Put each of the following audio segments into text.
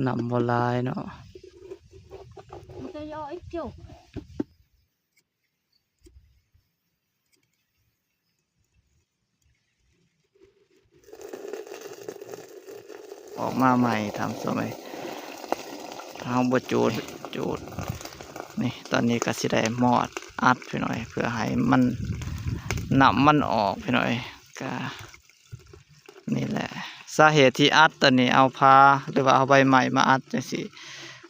ນ້ຳບໍ່ຫຼາຍເນາະ. ອອກມາໃໝ່ ທ່ານຜູ້ຊົມເອີຍ ເຮົາບໍ່ຈູດ ຈູດ ນີ້ ຕອນນີ້ກໍຊິໄດ້ມອດອັດພີ່ນ້ອງ ເພື່ອໃຫ້ມັນ ນ້ຳມັນອອກພີ່ນ້ອງ ກໍ ນີ້ແຫຼະ ສາເຫດທີ່ອັດຕອນນີ້ ເອົາຜ້າ ຫຼືວ່າເອົາໃບໄມ້ມາອັດຈັ່ງຊີ້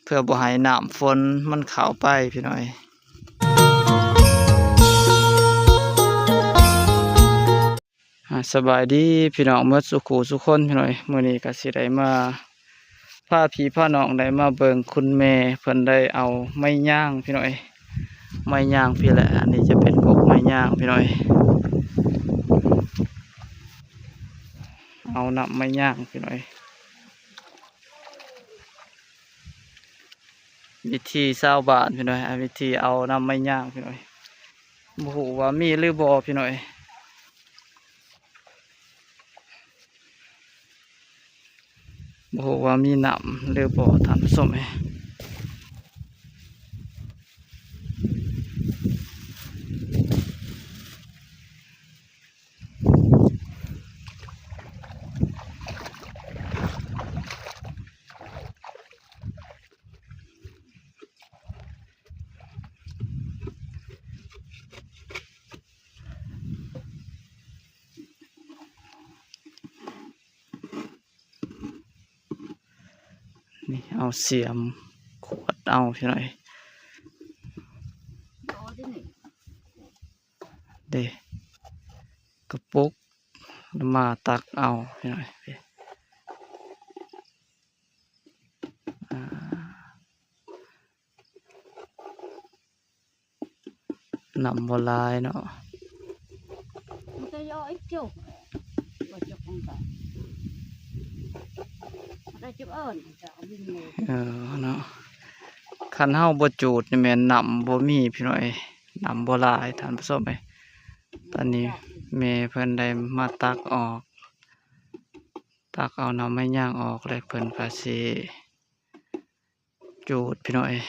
ເພື່ອບໍ່ໃຫ້ນ້ຳຝົນມັນເຂົ້າໄປພີ່ນ້ອງ. ອ່າ ສະບາຍດີພີ່ນ້ອງໝົດສູ່ຄູ່ສູ່ຄົນພີ່ນ້ອງ. ມື້ນີ້ກໍຊິໄດ້ມາ ພາພີ່ພານ້ອງໄດ້ມາເບິ່ງຄຸນແມ່ເພິ່ນໄດ້ເອົາໄມ້ຍາງພີ່ນ້ອງເອີຍ ໄມ້ຍາງພີ້ແຫຼະ ອັນນີ້ຈະເປັນກົກໄມ້ຍາງພີ່ນ້ອງເອີຍ ເອົານ້ຳໄມ້ຍາງພີ່ນ້ອງເອີຍ ວິທີຊາວບ້ານພີ່ນ້ອງເອີຍ ວິທີເອົານ້ຳໄມ້ຍາງພີ່ນ້ອງເອີຍ ບໍ່ຮູ້ວ່າມີຫຼືບໍ່ພີ່ນ້ອງເອີຍ. ບໍ່ຮູ້ວ່າມີນ້ຳຫຼືບໍ່ ທ່ານຜູ້ຊົມເອີຍ. ນີ້ເອົາສຽມຂວດເອົາພີ່ນ້ອງເອີຍ ເດ້ ກະປຸກ ມາຕັກເອົາພີ່ນ້ອງເອີຍ ອ່າ. ນ້ຳບໍ່ຫຼາຍເນາະ ເອີເນາະ ຄັນເຮົາບໍ່ຈູດນີ້ແມ່ນນ້ຳບໍ່ມີພີ່ນ້ອງເອີຍ ນ້ຳບໍ່ຫຼາຍທ່ານຜູ້ຊົມເອີຍ. ຕອນນີ້ແມ່ເພິ່ນໄດ້ມາຕັກອອກ ຕັກເອົານ້ຳໄມ້ຍາງອອກ ແລ້ວເພິ່ນກໍຊິຈູດພີ່ນ້ອງເອີຍ.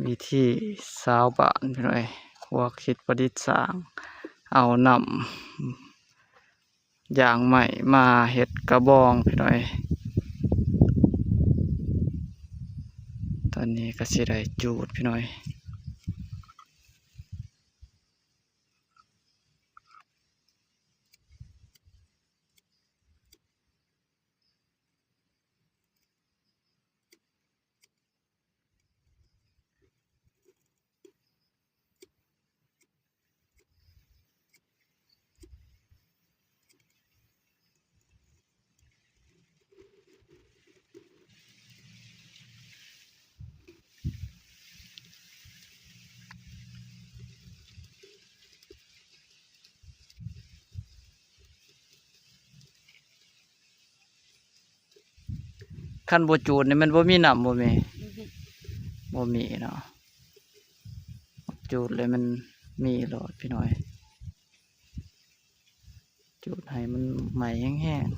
ວິທີຊາວບ້ານພີ່ນ້ອງເອີຍ ຄວາມຄິດປະດິດສ້າງ ເອົານ້ຳ ຢາງໄມ້ມາເຮັດກະບອງພີ່ນ້ອງເອີຍ. ຕອນນີ້ກໍຊິໄດ້ຈູດພີ່ນ້ອງເອີຍ. ຄັນບໍ່ຈູດນີ້ມັນບໍ່ມີນ້ຳບໍ່ແມ່? ບໍ່ມີເນາະ ຈູດແລ້ວມັນມີໂລດພີ່ນ້ອງເອີຍ ຈູດໃຫ້ມັນໄໝ້ແຮງໆ.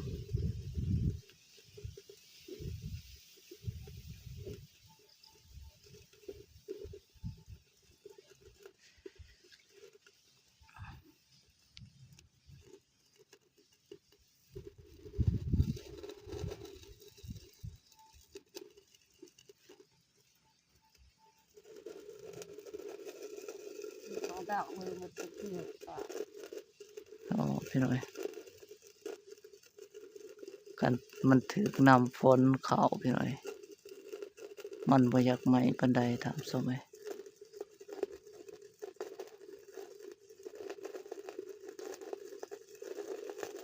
ໂອ້ ພີ່ນ້ອງເອີຍ ຄັນມັນຖືກນ້ຳຝົນເຂົ້າ ພີ່ນ້ອງເອີຍ ມັນບໍ່ຢາກໄໝ້ປານໃດ ທ່ານຜູ້ຊົມເອີຍ.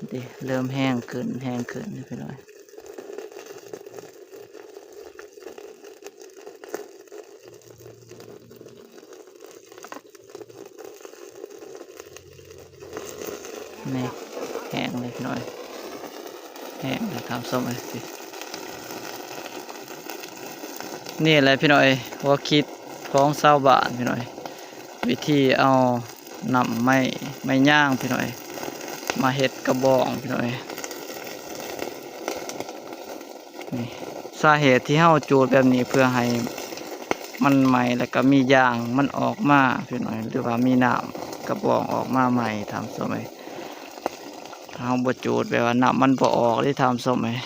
ເດ້ ເລີ່ມແຮງຂຶ້ນ ແຮງຂຶ້ນ ພີ່ນ້ອງເອີຍ ນີ້ ແຮງເລີຍ ພີ່ນ້ອງເອີຍ ແຮງເລີຍ ທ່ານຜູ້ຊົມເອີຍ. ນີ້ແຫຼະພີ່ນ້ອງເອີຍ ຫົວຄິດຂອງຊາວບ້ານພີ່ນ້ອງເອີຍ ວິທີເອົານ້ຳໄມ້ ໄມ້ຍາງພີ່ນ້ອງເອີຍ ມາເຮັດກະບອງພີ່ນ້ອງເອີຍ. ນີ້ ສາເຫດທີ່ເຮົາຈູດແບບນີ້ ເພື່ອໃຫ້ມັນໄໝ້ ແລ້ວກໍມີຢາງມັນອອກມາພີ່ນ້ອງເອີຍ ຫຼືວ່າມີນ້ຳກະບອງອອກມາໃໝ່ທ່ານຜູ້ຊົມເອີຍ. ຖ້າເຮົາບໍ່ຈູດ ແບບວ່ານ້ຳມັນບໍ່ອອກເດ້ທ່ານຜູ້ຊົມເອີຍ.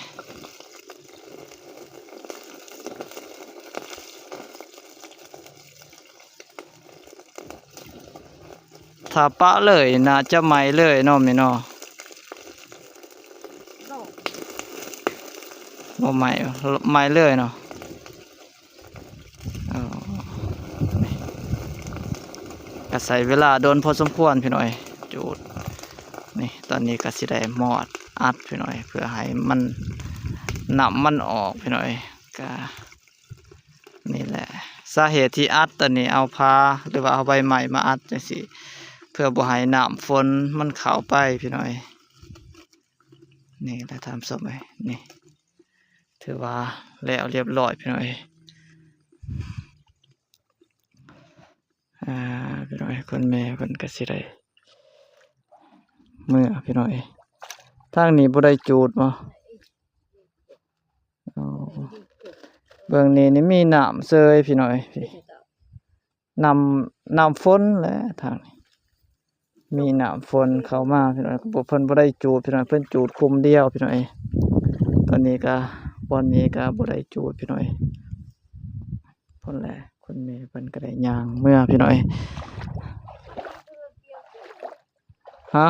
ຖ້າປະເລີຍໜ້າຈະໄໝ້ເລີຍເນາະແມ່ເນາະ. ບໍ່ໄໝ້ ໄໝ້ເລີຍເນາະ. ເອີ ກະໃຊ້ເວລາດົນພໍສົມຄວນພີ່ນ້ອງເອີຍ ຈູດ. ນີ້ ຕອນນີ້ກະຊິໄດ້ມອດອັດພີ່ນ້ອງເອີຍ ເພື່ອໃຫ້ມັນ ນ້ຳມັນອອກພີ່ນ້ອງເອີຍ. ກະ ນີ້ແຫຼະ ສາເຫດທີ່ອັດຕອນນີ້ ເອົາຜ້າ ຫຼືວ່າເອົາໃບໄມ້ມາອັດຈັ່ງຊີ້ ເພື່ອບໍ່ໃຫ້ນ້ຳຝົນມັນເຂົ້າໄປພີ່ນ້ອງເອີຍ. ນີ້ແຫຼະທ່ານຜູ້ຊົມເອີຍ ນີ້ ຖືວ່າແລ້ວລຽບລ້ອຍພີ່ນ້ອງເອີຍ. ອ່າ ພີ່ນ້ອງເອີຍ ຄົນແມ່ເພິ່ນກະຊິໄດ້ເມືອພີ່ນ້ອງເອີຍ. ທາງນີ້ບໍ່ໄດ້ຈູດບໍ່? ອໍ ເບິ່ງນີ້ ນີ້ມີນ້ຳເຊີຍພີ່ນ້ອງເອີຍ ນີ້ ນ້ຳ ນ້ຳຝົນແຫຼະທາງນີ້ ມີນ້ຳຝົນເຂົ້າມາພີ່ນ້ອງ. ເພິ່ນບໍ່ໄດ້ຈູດພີ່ນ້ອງ ເພິ່ນຈູດຄຸມດຽວພີ່ນ້ອງເອີຍ. ຕອນນີ້ກະ ບ່ອນນີ້ກະບໍ່ໄດ້ຈູດພີ່ນ້ອງເອີຍ. ພຸ້ນແຫຼະ ຄົນແມ່ເພິ່ນກະໄດ້ຍ່າງເມືອພີ່ນ້ອງເອີຍ. ຮະ?